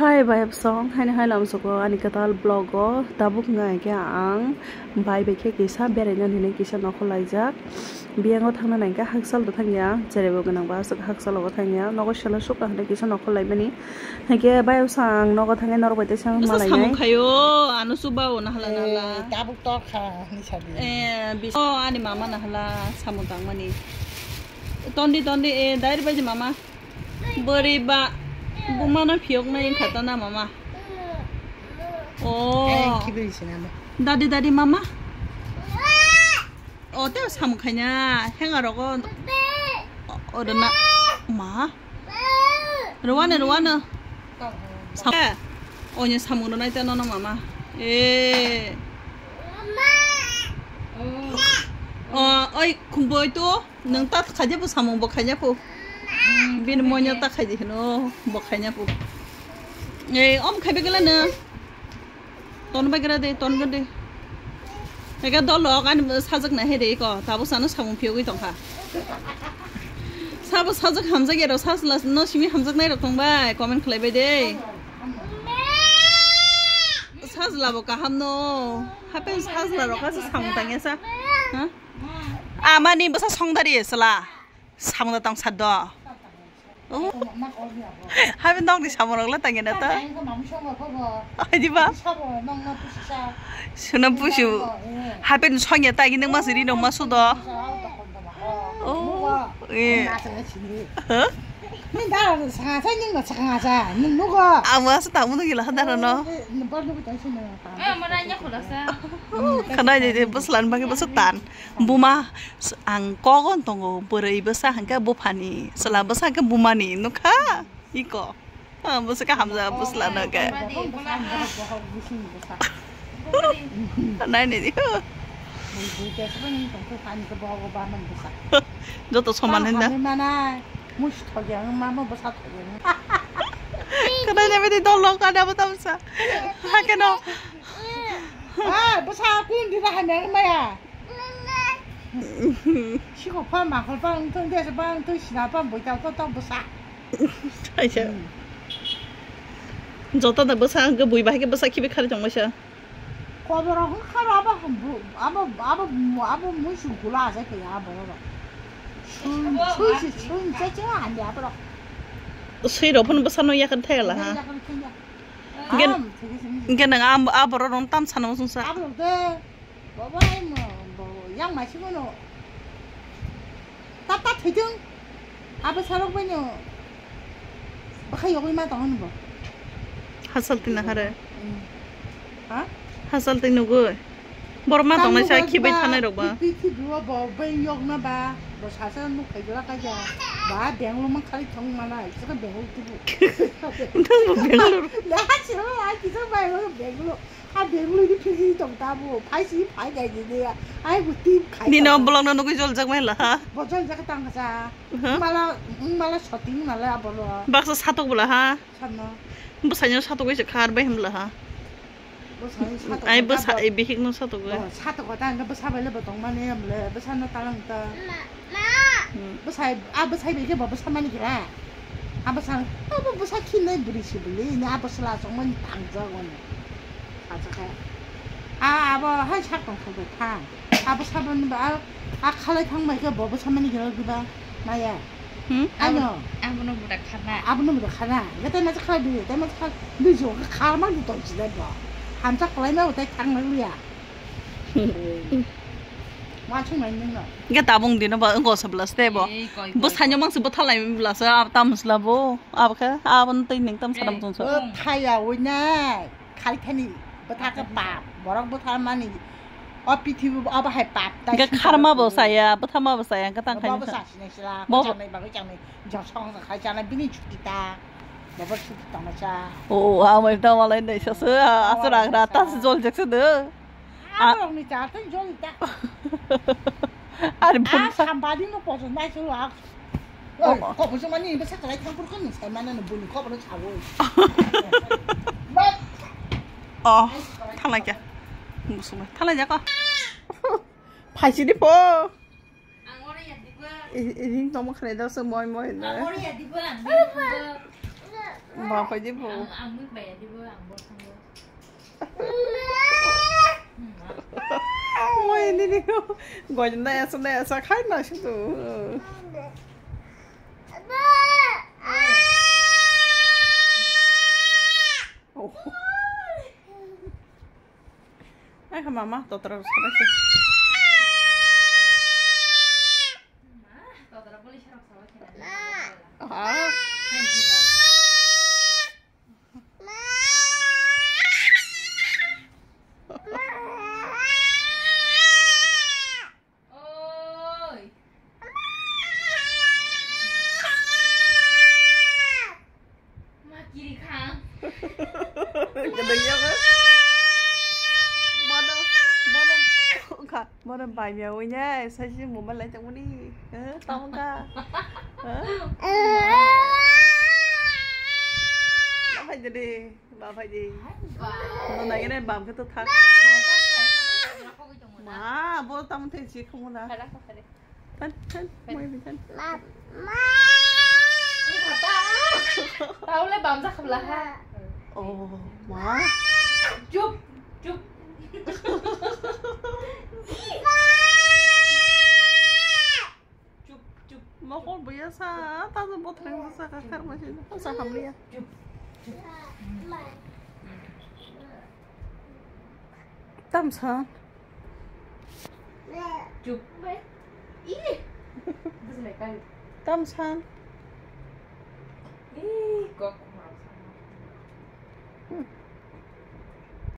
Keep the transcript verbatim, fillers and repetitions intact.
Hai bai song, haini hai lam suko ani kwtal vlog o tabuk ngai khe ang bai bai khe kisa beraina hinwi kisa nokhor laijak. Biyango thangna nai khe haksal bo thangya, cherebo gwnang ba aswk haksal bo thangya. Nogo sela sukha hinwi kisa nokhor laimani. Haikhe bai bwsa ang nogo thangwi norok bai teisa Bwsa malainai. Samung khaio, ano chuba o nahala nahala. Tabuk tor kha ni sabi. Eh, bis-, oh, ani mama nahala samung tangmani. Tondi, tondi, eh, dair bai mama. Bwrwi ba bumano phiyoknai wngkha ta na mama? Oh. Dadi, dadi, mama. Oh, tei samung khaina henga rogo. Oh, rwna. Ma. Rwano, rwano. Sa-, onya samung rwnai ta nono mama. Eh. Oh, oi, khumboi to. Nwng ta khaide bo samung bo khaina pho. Bini moino ta khaide hino bo khaina pho. Ei, om khaibe gela nwng. Ton bai gra de, ton gra de. Ega dol lok ani sajak na he de ko. Tabuk sano samung phiyogwi tongkha. Sabo sajak hamjak ero sajla no simi hamjak nai rok tong bai. Comment khlai bai de. Sajla bo kaham no. Hapen sajla rok asa samung tangya sa. Ha? Amani bwsa songdari sala. Samung da tong saddo. Oh. Habi nokni samung rok la tangena ta. Adiba. Suna pusu. Habi songya ta gini mas ri no masu do. Oh. Eh. Huh? Ni da sa sa ning no sa sa. Ni nugo. Ama sa tamu no gila hadara no. Khana de de bwslan bagi bwsa tan. Buma, s-, ang kogon tongo, bwrwi bwsa hwnkhe buphani, chwla bwsa hwnkhe bumani, nukha? Iko. Ah, bwsa khe hamjak bwsla no khe. Nai ni di. Joto soman hwnkhe. Khwnai nai bidi dol rok ada bwsa bwsa. Hakhe no. Ah, bwsa kun di na hamya maya. Siko pha ma khol pha wngthung de se pha wngthung sina pha boi ta to to bwsa. Aisa. Hmm. Joto da bwsa hwnkhe bui bahai khe bwsa khibi khari tongmai sa. Koboro hwn kharo abo hwn bu-, abo, abo, abo muisu gula asai kaya abo ro. Sui, sui si, sui se che andi abo ro. Sui ro phun bwsa no yakan thaya la ha. Yakan thaya. Gen, Am, thigi sini. Gen nang am, abo ro ron tam sana musung sa. Abo ro de. Bo bai mo, bo yang mai simo no. Tata thwithung. Abo sarok bai no. Bakhai yogwi ma tong bo. Hasal tina hare. Hmm. Ha? Hasal tin nugwi. Borok ma tongnai sa khibai thanai rok ba. Prithibi o bo bai yok na ba. Bo sasa nuk khai jora ka ja. Ba Bangalore man khali thong mana. Saka Bangalore tu. Nang bo Bangalore. Ya siro ai kisa bai Bangalore. A Bangalore ni phiri tong ta bo, phai si phai dai de de. Ai bo tip khai. Nino ta. Bolong no nugui jol jak mai la ha. Bo jol jak tang sa. Huh? Mala, mala shooting mala abolo. Baksa satok bula ha. Sanno. Bwsai no satok bai se khar bai himla ha. Bwsai satok. Ai bwsa ai bihik no satok bai. Bo satok ta ang bwsa bai le bo tong mani amle bwsa no talang ta. Ma, ma. Hmm. Bwsai, a bwsai bai khe bo bwsa mani khe. A bwsa, a bo bwsa khinai bwrwi si bwlwi ni a bwsla song mani tang jak mani. Sajakha. A abo hai sak tong thok bai tha. Abo sabon ba a, a khalai thang bai khe bo bwsa mani gelo giba. Maya. Hmm? Ano. Abono buda khana. Abono buda khana. Gata ma khala bi, ta ma khala bi jo kha ma du tong si dai bo. Hamsa khlai ma utai thang ma luya. Ma chung nai nung no. Gata bung dino ba ngo sabla ste bo. Ei, koi, koi, bwsa nyo koi. Mang se bwtha lai bla sa tam sla bo. Abo khe abon tei ning tam saram tong sa. Bwtha ya wi nai. Khali thani bwtha khe pap, borok bwtha mani. O pithibi abo hai pap tai. Ga kharma bo saya, bwtha ma bo saya, ga tang khai. Bo sa sinai sila, bo janai bagwi janai, josong khai janai bini chuti ta. Bo chuti ta ma cha. O, o, amai ta malai nai sa se, asra gra ta se jol jak se de. Aborokni cha tei joli ta. Are bumsa. Sambadi no pojon nai se wak. Oi, oh, kobor jomani bwsa kwlai thang phuru khe nwng sai mano no buni kobor no chawi. Oh, thalai kya. Musuma thalai jako. Phaisi di pho. Ring tongma khnai da se moi moi na. Ba phaidi bo. Ang, ang mui bai di bo, ang bo thango. Moi nini gojna esa na esa khai na situ. Oh. Ai kha mama totra rok sabai se. Ma, totra boli sarok sabai khe na. Ah. Oi. Ma kiri khang. Kedeng ya kan? Mana, mana, ka, mana bai mia wanya, saya sih mau malah cak muni. Eh, tahu enggak? Eh? Apa jadi? Ba phaidi. Ba. No nai nai bam khe to thak. Khaisa, khaisa, khaisa, khaisa, khaisa, khaisa. Ma, bo tam the chi khumuna. Khaisa, khaisa. Than, than, moi bi than. Ma, ma. Taule bam ja khabla ha. Oh, ma. Chup, chup. Chup, chup. Mokol buya sa, ta sa bothring sa ka kar ma sini. Sa hamliya. Chup, chup. Tam san. Chup. Ih. Bus le kai. Tam san. Ih, kok. Hmm.